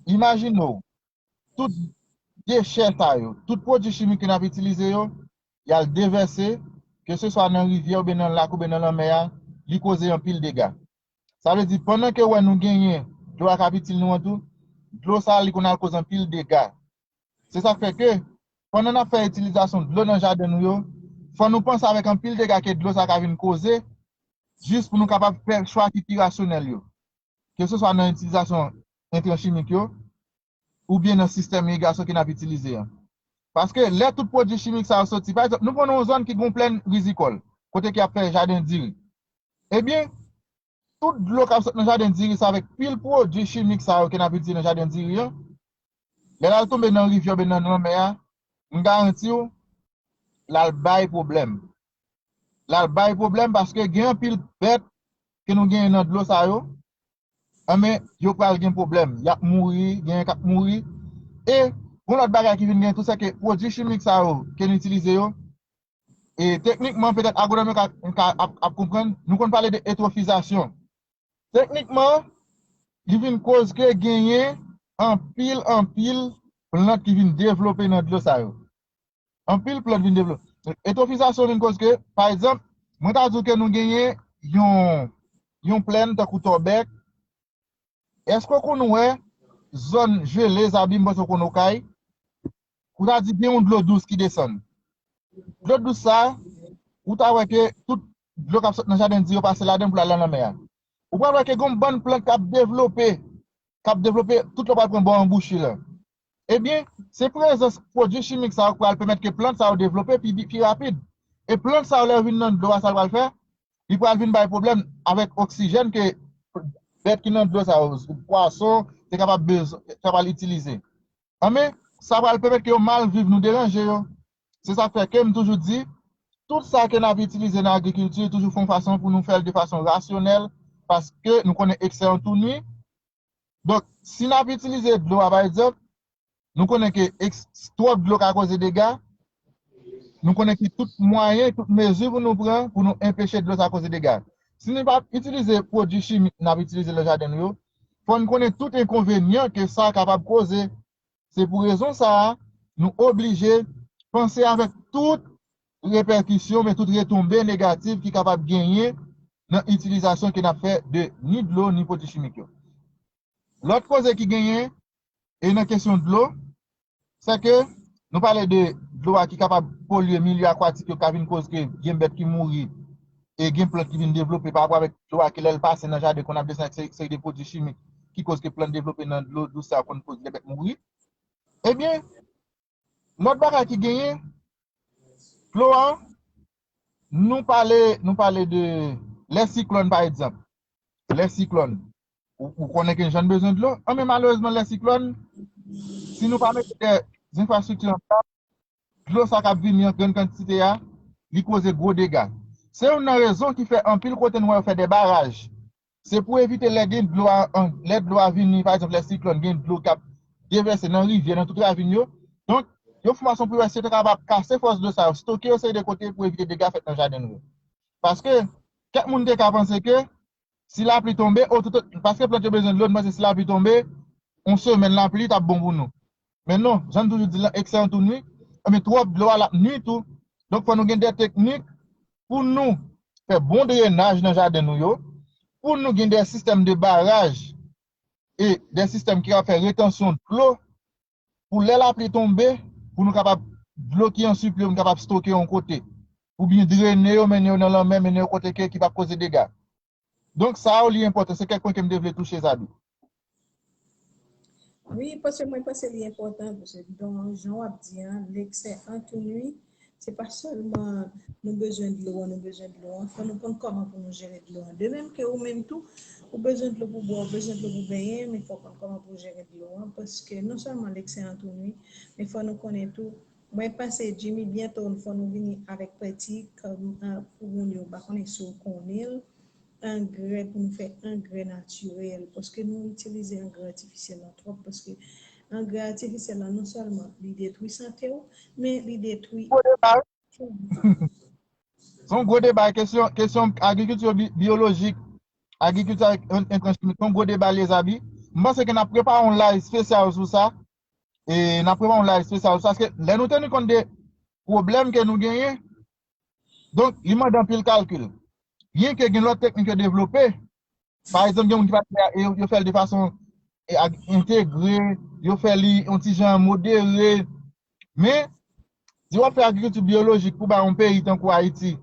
imajine w, tout dechè sa yo, tout pwodui chimik ke n ap itilize yo, y al devèse, ke se swa nan rivyè oubyen nan lak oubyen nan lanmè a, li koze anpil dega. Sa vle di, pandan ke w wè nou genyen dlo a k ap itil nou an tou, dlo sa a, li konn al koze anpil dega. Se sa k fè ke, pandan n ap fè itilizasyon dlo nan jaden nou yo, fò nou panse avèk anpil dega ke dlo sa a ka vin koze, jis pou nou kapab fè chwa ki pi rasyonèl yo. Ke se swa nan itilizasyon entran chimik yo, oubyen nan sistèm irigasyon ke n ap itilize an. Paske lè tout pwodui chimik sa yo soti, pa egzanp, nou pran yon zòn ki gen yon plèn rizikòl, kote ke y ap fè jaden diri. Ebyen, tout dlo k ap sot nan jaden diri sa avèk pil pwodui chimik sa yo ke n ap itilize nan jaden diri an, lè l al tonbe nan rivyè oubyen nan lanmè a, m garanti w, l al bay pwoblèm. L al bay pwoblèm paske gen anpil bèt ke nou genyen nan dlo sa yo, anben, yo pral gen pwoblèm. Y ap mouri, genyen k ap mouri. E, yon lòt bagay ki vin genyen tou, se ke pwodui chimik sa yo ke n itilize yo, e teknikman, petèt agwonòm yo ka, ka ap, ap konprann, nou konn pale de etwofizasyon. Teknikman, li vin koz ke genyen anpil, anpil plant ki vin devlope nan dlo sa yo. Anpil plant vin devlope. Etwofizasyon vin koz ke, pa egzanp, mwen ta di w ke nou genyen yon, yon plèn tankou Tòbèk. Èske w konn wè zòn jele Zabi, m panse w konn Okay, ou ta di gen yon dlo dous ki desann. Dlo dous sa, ou ta wè ke tout dlo k ap sot nan jaden di yo pase ladan pou l al nan lanmè a. Ou pral wè ke gen yon bann plant k ap devlope, k ap devlope, tout lè w pral pran bò anbouchi la. Ebyen, se prezans pwodui chimik sa yo k pral pèmèt ke plant sa yo devlope pi, pi rapid. E plant sa yo, lè yo vin nan dlo a, sa l pral fè, li pral vin bay pwoblèm avèk oksijèn ke bèt ki nan dlo sa yo, pwason, te kapab bezwen, te kapab itilize. Anben, sa pral pèmèt ke yo mal viv, nou deranje yo. Se sa k fè ke m toujou di, tout sa ke n ap itilize nan agrikilti, toujou fè yon fason pou nou fè l de fason rasyonèl, paske nou konnen eksè an tou nwi. Donk, si n ap itilize dlo a, pa egzanp, nou konnen ke eks-, twòp dlo ka koze dega, nou konnen ki tout mwayen, tout mezi pou nou pran pou nou enpeche dlo sa koze dega. Si nou pa itilize pwodui chimik n ap itilize nan jaden nou yo, fò n konnen tout enkonvenyan ke sa kapab koze. Se pou rezon sa a, nou oblije panse avèk tout repèkisyon, men tout retonbe negatif ki kapab genyen nan itilizasyon ke n ap fè de ni dlo, ni pwodui chimik yo. Lòt koze ki genyen, e nan kesyon dlo, se ke nou pale de dlo a ki kapab polye milye akwatik yo, ka vin koz ke gen bèt ki mouri, e gen plant ki vin devlope pa rapò avèk dlo a, ke lè l pase nan jaden, konn ap desann ak se-, seri de pwodui chimik ki koz ke plant devlope nan dlo dous sa, konn koz de bèt mouri. Ebyen, lòt bagay ki genyen, Florent, nou pale, nou pale de lè siklòn, pa egzanp. Lè siklòn, ou, ou konnen ke jan n bezwen dlo. An, men malerezman, lè siklòn, si nou pa mete de enfrastrikti an plas, dlo sa k ap vini an grann kantite a, li koze gwo dega. Se youn nan rezon ki fè anpil kote nou wè yo fè de baraj. Se pou evite lè gen dlo a, an, lè dlo a vini, pa egzanp, lè siklòn, gen dlo k ap devèse nan rivyè, nan tout ravin yo. Donk, yo fè fason pou yo eseye kapab kase fòs dlo sa yo, stoke yo seri de kote pou evite dega fèt nan jaden nou yo. Paske, kèk moun te ka panse ke si lapli tonbe, o, tout, paske plant yo bezwen dlo, nou panse si lapli tonbe, yon semèn lapli t ap bon pou nou. Men non, jan n toujou di l lan, eksè an tou nwi, men twòp dlo a l ap nwi tou. Donk, fò nou gen de teknik pou nou fè bon drenaj nan jaden nou yo, pou nou gen de sistèm de baraj e de sistèm ki ka fè retansyon dlo, pou lè lapli tonbe, pou nou kapab, dlo ki an sipli yo, nou kapab stoke yon kote, oubyen drene yo, mennen yo nan lanmè, mennen yo kote ke, ki p ap koze dega. Donk, sa yo, li enpòtan, se kèk pwen ke m te vle touche, Zabi. Wi, paske mwen panse li enpòtan, paske, donk, jan w ap di an, l'excès en tout nuit, se pa sèlman nou bezwen dlo an, nou bezwen dlo an, fò nou konn kòman pou nou jere dlo an. De menm ke ou menm tou, ou bezwen dlo pou bwè, ou bezwen dlo pou benyen, men fò w konn kòman pou w jere dlo an, paske non sèlman l'excès en tout nuit, men fò nou konnen tou, mwen panse, Jimmy, byento, fò nou vini avèk pratik, euh, pou moun yo, m pa konnen si w konnen l, angrè, pou nou fè angrè natirèl, paske nou itilize angrè atifisyèl lan twòp, paske angrè atifisyèl lan non sèlman li detwi sante w, men li detwi... Se yon gwo deba, kesyon, kesyon agrikilti bi-, biyolojik, agrikilti avèk en-, entran chimik, se yon gwo deba, Zabi. M panse ke n ap prepare yon live espesyal sou sa. E n ap prepare yon live espesyal sou sa, paske lè nou teni kont de pwoblèm ke nou genyen, donk, li mande anpil kalkil. Byenke gen lòt teknik yo devlope, pa egzanp, gen moun ki pa fè, yo, yo fè l de fason, e, ag-, entegre, yo fè li yon ti jan modere. Men, si w ap fè agrikilti biyolojik pou bay yon peyi tankou Ayiti,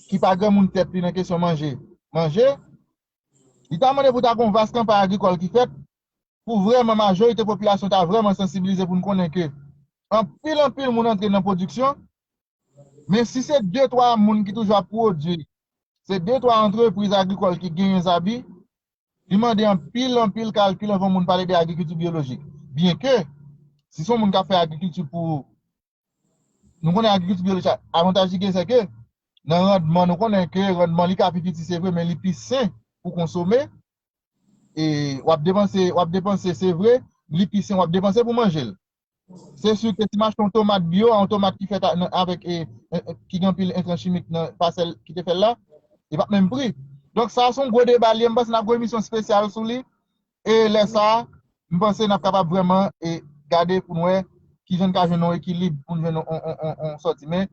ki pa granmoun tèt li nan kesyon manje, manje, li ta mande pou ta gen yon vas kanpay agrikòl ki fèt, pou vrèman majorite popilasyon ta vrèman sansibilize pou n konnen ke anpil, anpil moun antre nan pwodiksyon, men si se de, twa moun ki toujou ap pwodui, se de, twa antrepriz agrikòl ki genyen Zabi, li mande anpil, anpil kalkil anvan moun pale de agrikilti biyolojik. Byenke, si se yon moun k ap fè agrikilti pou, nou konnen agrikilti biyolojik, avantaj li gen, se ke nan randman, nou konnen ke randman li ka pi piti, se vre, men li pi sen pou konsome. E w ap depanse, w ap depanse, se vre, li pi sen, w ap depanse pou manje l. Se si ke si m achte yon tomat byo, yon tomat ki fèt a-, nan, avèk, e, e, e, ki gen anpil entran chimik nan pasèl ki te fè l la, li p ap menm pri. Donk, sa a se yon gwo deba li ye, m panse n ap gen yon emisyon espesyal sou li. E lè sa a, m panse n ap kapab vrèman e gade pou n wè kijan n ka jwenn yon ekilib pou n jwenn yon, yon, yon, yon, yon sòti. Men,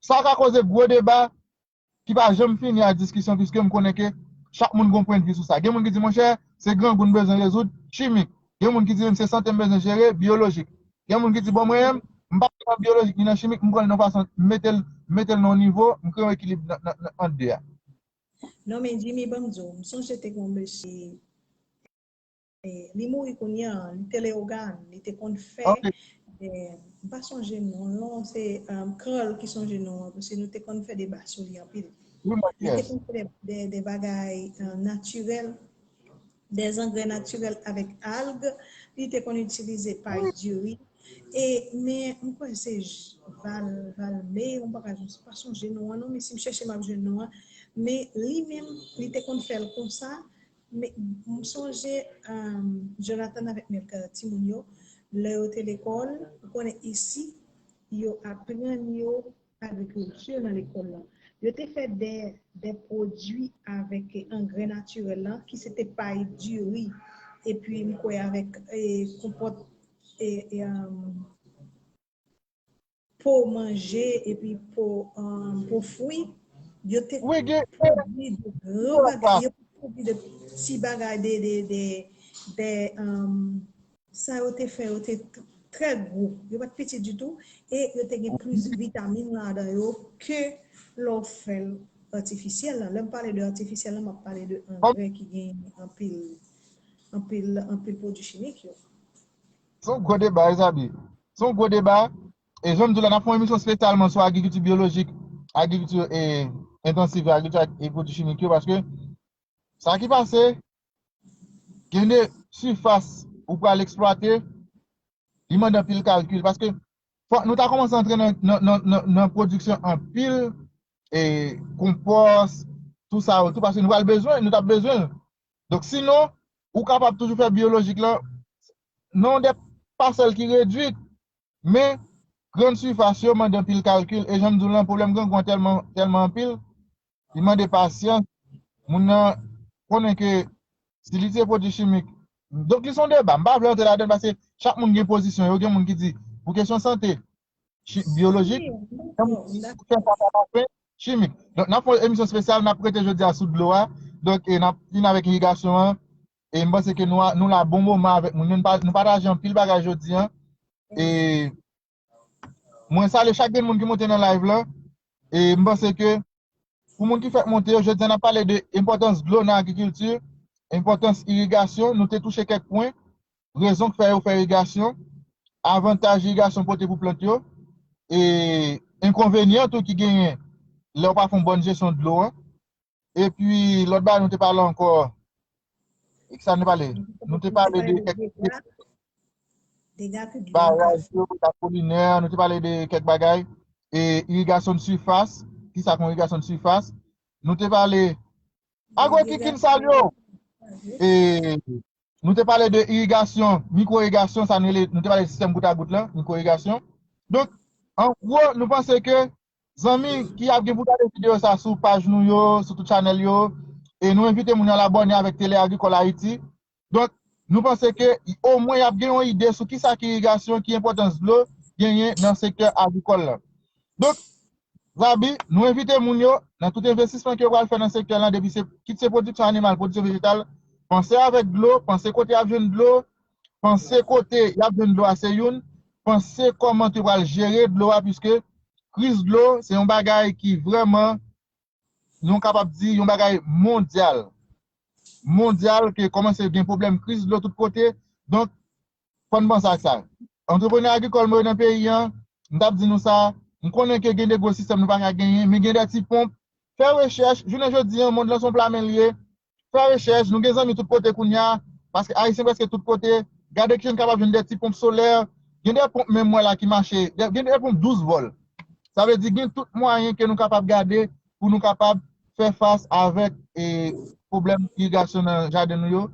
sa ka koze gwo deba ki pa janm fini ak diskisyon, piske m konnen ke chak moun gen yon pwennvi sou sa. Gen moun ki di, monchè, se grangou n bezwen rezoud, chimik. Gen moun ki di, menm se sante m bezwen jere, biyolojik. Gen moun ki di, bon, mwen menm, m pa nan biyolojik ni nan chimik, m pran l nan fason, m mete l, m mete l nan yon nivo, m kreye yon ekilib nan, nan, nan, ant de a. Non, men Jimmy, ban m di w, m sonje te gen yon mesye, eh, li mouri kounye a, li te Leyogàn, li te konn fè, eh, m pa sonje non l non, se um, Carl ki sonje non an, paske nou te konn fè deba sou li anpil. Li te konn fè de, de, de bagay uh, natirèl, de zangrè natirèl avèk alg, li te konn itilize pay diri. E, men, m kwè se Val, Valme, yon bagay, m pa sonje non an non, men si m chèche m ap jwenn non an. Men li menm, li te konn fè l konsa, men m sonje um, Jonathan avèk Melka, timoun yo, lè yo te lekòl, ou konnen isi, yo aprann yo agrikilti nan lekòl la. Yo te fè de, de pwodui avèk angrè natirèl la, ki se te pay diri, epi m kwè avèk e, konpòt e, e, um, po manje epi po, um, po fwi, yo te pwodui de gran bagay, yo te pwodui de ti bagay, de, de, de, de um, sa yo te fè, yo te trè gwo. Yo pa t piti ditou. E yo te gen plis vitamin ladan yo ke lè w fè l atifisyèl la. Lè m pale de atifisyèl la, m ap pale de angrè ki gen anpil, anpil, anpil pwodui chimik yo. Se yon gwo deba, wi, Zabi. Se yon gwo deba. E jan m di w la, n ap fè yon emisyon espesyalman sou agrikilti biyolojik, agrikilti e, entansiv, agrikilti ak e pwodui chimik yo, paske sa ki pase, gen de sifas ou pral eksplwate, li mande anpil kalkil, paske fò nou ta kòmanse antre nan, nan, nan, nan, nan pwodiksyon anpil e konpòs, tou sa yo tou, paske nou pral bezwen, nou t ap bezwen l. Donk, sinon, ou kapab toujou fè biyolojik lan nan de pasèl ki redui, men grann sifas yo mande anpil kalkil, e jan m di w lan, pwoblèm grangou an tèlman, tèlman anpil, li mande pasyans. Moun nan konnen ke si li se pwodui chimik, donk li se yon deba, m pa vle antre ladan l paske chak moun gen pozisyon yo, gen moun ki di pou kesyon sante, chi, biyolojik, gen moun ki di pou fè sa pa mache, chimik. Donk n ap fè yon emisyon espesyal, n ap rete jodi a sou dlo a, donk e n ap vin avèk irigasyon an, e m panse ke nou, nou la bon moman avèk moun yo, nou pataje anpil bagay jodi a, e mwen salye chak grenn moun ki monte nan live lan. E m panse ke pou moun ki fèk monte yo, jodi a n ap pale de enpòtans dlo nan agrikilti, enpòtans irigasyon, nou te touche kèk pwen, rezon k fè yo fè irigasyon, avantaj irigasyon pote pou plant yo, e enkonvenyan tou ki genyen lè w pa fè yon bòn jesyon dlo an. Epi lòt bagay nou te pale ankò. E ki sa nou te pale? Nou te pale de kèk baraj yo, lakolinè, nou te pale de kèk bagay. E irigasyon de sifas, ki sa k yon irigasyon de sifas? Nou te pale agwokikin salye w. E nou te pale de irigasyon, mikwo irigasyon, sa nou rele, nou te pale de sistèm gout a gout lan, mikwo irigasyon. Donk, an gwo, nou panse ke zanmi ki ap gen pou gade videyo sa sou paj nou yo, sou tout chanèl yo, e nou envite moun yo al abòne avèk Tele Agrikòl Ayiti. Donk, nou panse ke omwen y ap gen yon ide sou kisa ki irigasyon, ki enpòtans dlo genyen nan sektè agrikòl la. Donk, Zabi, nou envite moun yo, nan tout envestisman ke yo pral fè nan sektè lan, depi se, kit se pwodiksyon animal, pwodiksyon vejetal, panse avèk dlo, panse kote y ap jwenn dlo, panse kote y ap jwenn dlo a se youn, panse kòman tou yo pral jere dlo a, piske kriz dlo se yon bagay ki vrèman, nou kapab di, yon bagay mondyal. Mondyal ke kòmanse gen pwoblèm kriz dlo tout kote. Donk, fò n panse ak sa. Antreprenè agrikòl mwen yo nan peyi an, m t ap di nou sa, m konnen ke gen de gwo sistèm nou pa ka genyen, men gen de ti ponp. Fè rechèch, jounen jodi an, mond lan se yon pla men l ye. Fè rechèch, nou gen zanmi tout kote kounye a, paske Ayisyen prèske tout kote, gade kijan n kapab jwenn de ti ponp solè, gen de ponp menm mwen la ki mache, gen de ponp douz vòl. Sa vle di gen tout mwayen ke nou kapab gade pou nou kapab fè fas avèk e, pwoblèm irigasyon nan jaden nou yo.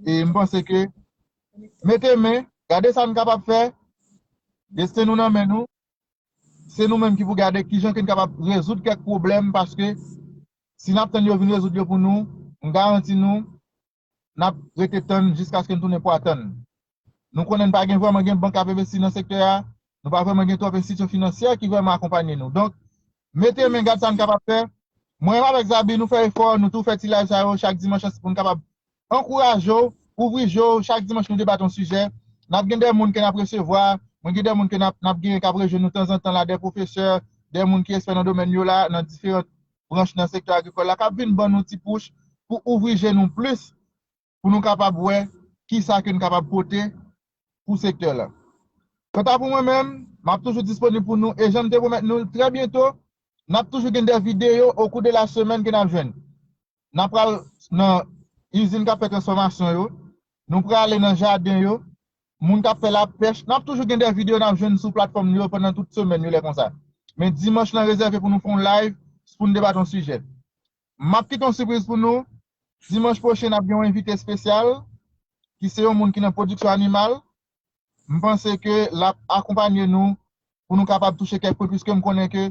E m panse ke mete men, gade sa n kapab fè, desten nou nan men nou, se nou menm ki pou gade kijan ke n kapab rezoud kèk pwoblèm, paske si n ap tann yo vin rezoud yo pou nou, m garanti nou, n ap rete tann jiskaske n tounen pwa tann. Nou konnen n pa gen vrèman gen bank k ap envesti nan sektè a, nou pa vrèman gen twòp enstitisyon finansyè ki vrèman akonpanye nou. Donk, mete men, gad sa n kapab fè. Mwen menm avèk Zabi, nou fè efò, nou tou fè ti live sa yo chak dimanch pou n kapab ankouraje w, ouvri je w, chak dimanch nou debat yon sijè. N ap gen de moun ke n ap resevwa, mwen gen de moun ke n ap, n ap gen k ap rejwenn nou tanzantan la, de pwofesè, de moun ki espè nan domèn yo la, nan diferan branch nan sektè agrikòl la, k ap vin ban nou ti pouch pou ouvri je nou plis, pou nou kapab wè kisa ke n kapab pote pou sektè la. Kanta pou mwen menm, m ap toujou disponib pou nou, e jan m te pwomèt nou, trè byento, n ap toujou gen de videyo au cours de la semaine ke n ap jwenn. N ap pral nan izin k ap fè transfòmasyon yo, nou prale nan jaden yo, moun k ap fè lapèch, n ap toujou gen de videyo n ap jwenn sou platfòm yo pandan tout semèn yo lè konsa. Men dimanch lan rezève pou nou fè yon live, pou n debat yon sijè. M ap kite yon sipriz pou nou. Dimanch pwochen, n ap gen yon envite espesyal, ki se yon moun ki nan pwodiksyon animal. M panse ke l ap akonpanye nou pou nou kapab touche kèk pwen, piske m konnen ke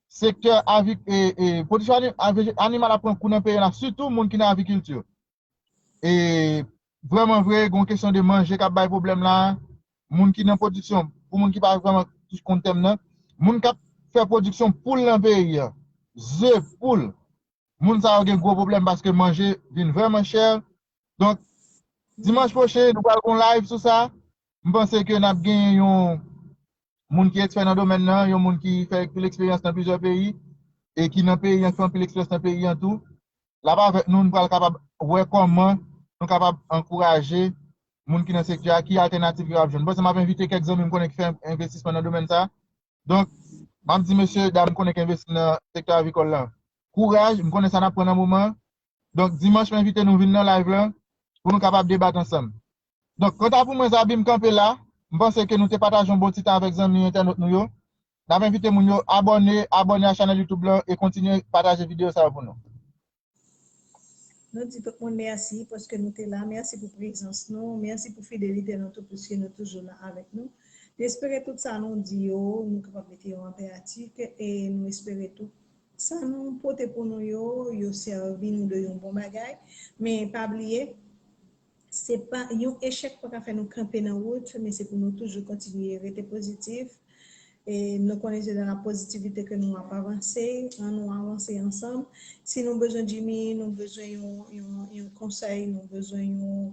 sektè avik-, e, e, pwodiksyon ani-, avi-, animal ap pran kou nan peyi an, sitou moun ki nan agrikilti. E vrèman vre, gen yon kesyon de manje k ap bay pwoblèm la. Moun ki nan pwodiksyon, pou moun ki pa vrèman konn tèm nan, moun k ap fè pwodiksyon poul nan peyi a, ze, poul, moun sa yo gen gwo pwoblèm paske manje vin vrèman chè. Donk, dimanch pwochen, nou pral gon live sou sa. M panse ke n ap gen yon moun ki ekspè nan domèn nan, yon moun ki fè pil eksperyans nan plizyè peyi, e ki nan peyi an, ki fè anpil eksperyans nan peyi an tou. L ap avèk nou, nou pral kapab wè kòman nou kapab ankouraje moun ki nan sektè a, ki altènativ yo ap jwenn. Bon, m ap envite kèk zanmi m konnen ki fè envestisman nan domèn sa. Donk, m ap di mesye dam m konnen ki envesti nan sektè avikòl la, kouraj, m konnen sa n ap pran nan moman. Donk, dimanch, m envite nou vin nan live lan pou nou kapab debat ansanm. Donk, kanta pou mwen, Zabi, m kanpe la. M panse ke nou te pataje yon bon ti tan avèk zanmi entènot nou yo. N ap envite moun yo abòne, abòne a chanèl YouTube lan e kontinye pataje videyo sa yo pou nou. Nou di tout moun mèsi paske nou te la. Mèsi pou prezans nou. Mèsi pou fidelite nou tou, piske nou toujou la avèk nou. Nou espere tout sa nou di yo, nou kapab mete yo an pratik e nou espere tou sa nou pote pou nou yo, yo sèvi nou de yon bon bagay. Men pa bliye, se pa yon echèk pa ka fè nou kanpe nan wout, men se pou nou toujou kontinye rete pozitif. E nou konnen se nan la pozitivite ke nou ap avanse, an nou avanse ansanm. Si nou bezwen Jimmy, nou bezwen yon, yon, yon konsèy, nou bezwen yon,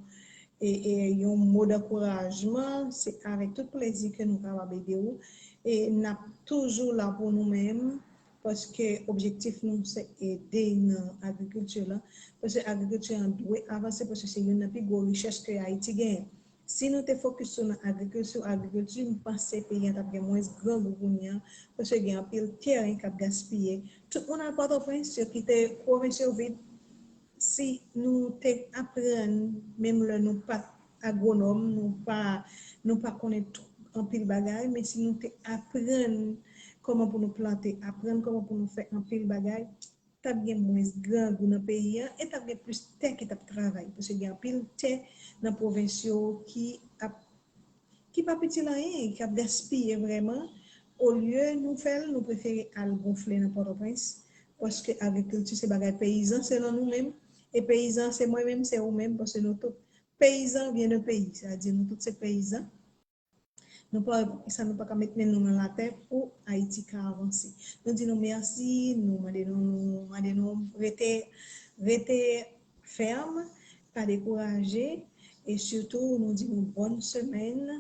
e, e, yon mo dankourajman, se avèk tout plezi ke nou kapab ede w. E n ap toujou la pou nou menm, paske objektif nou se ede nan agrikilti lan, paske agrikilti an dwe avanse, paske se youn nan pi gwo richès ke Ayiti genyen. Si nou te fokis sou nan agrikilti, agrikilti, m panse peyi an t ap gen mwens grangou kounye a, paske gen anpil teren k ap gaspiye. Tout moun al Pòtoprens, yo kite pwovens yo vid. Si nou te aprann, menm lè nou pa t agwonòm, nou pa, nou pa konnen tout anpil bagay, men si nou te aprann kòman pou nou plante, aprann kòman pou nou fè anpil bagay, t ap gen mwens grangou nan peyi an e t ap gen plis tè ki t ap travay. Paske gen anpil tè nan pwovens yo ki ap, ki p ap itil anyen, ki ap gaspiye vrèman. Olye nou fè l, nou prefere al gonfle nan Pòtoprens. Paske agrikilti se bagay peyizan selon nou menm. E peyizan se mwen menm, se ou menm, paske nou tout peyizan vyen de peyi. Sa vle di nou tout se peyizan. Nou pa wè poukisa nou pa ka met men nou nan latè pou Ayiti ka avanse. Nou di nou mèsi, nou mande nou, nou mande nou rete, rete fèm, pa dekouraje, e sitou nou di nou bòn semèn,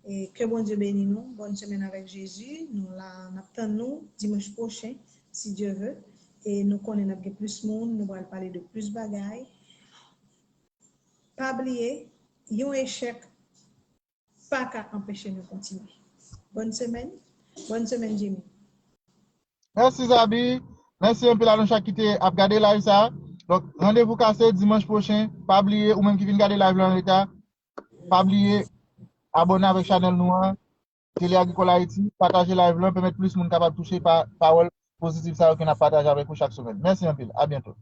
e ke Bondye beni nou, bòn semèn avèk Jezi, nou la, n ap tann nou dimanch pwochen, si Dye ve, e nou konnen n ap gen plis moun, nou pral pale de plis bagay. Pa bliye, yon echèk pa ka anpeche nou kontinye. Bòn semèn, bòn semèn Jimmy. Mèsi Zabi, mèsi anpil a nou chak ki te ap gade live sa. Donk, randevou kase dimanch pwochen. Pa bliye, ou menm ki vin gade live la an reta, pa bliye abòne avèk chanèl nou an, Tele Agrikòl Ayiti, pataje live lan, pèmèt plis moun kapab touche pa pawòl pozitif sa yo ke n ap pataje avèk ou chak semèn. Mèsi anpil, a byento.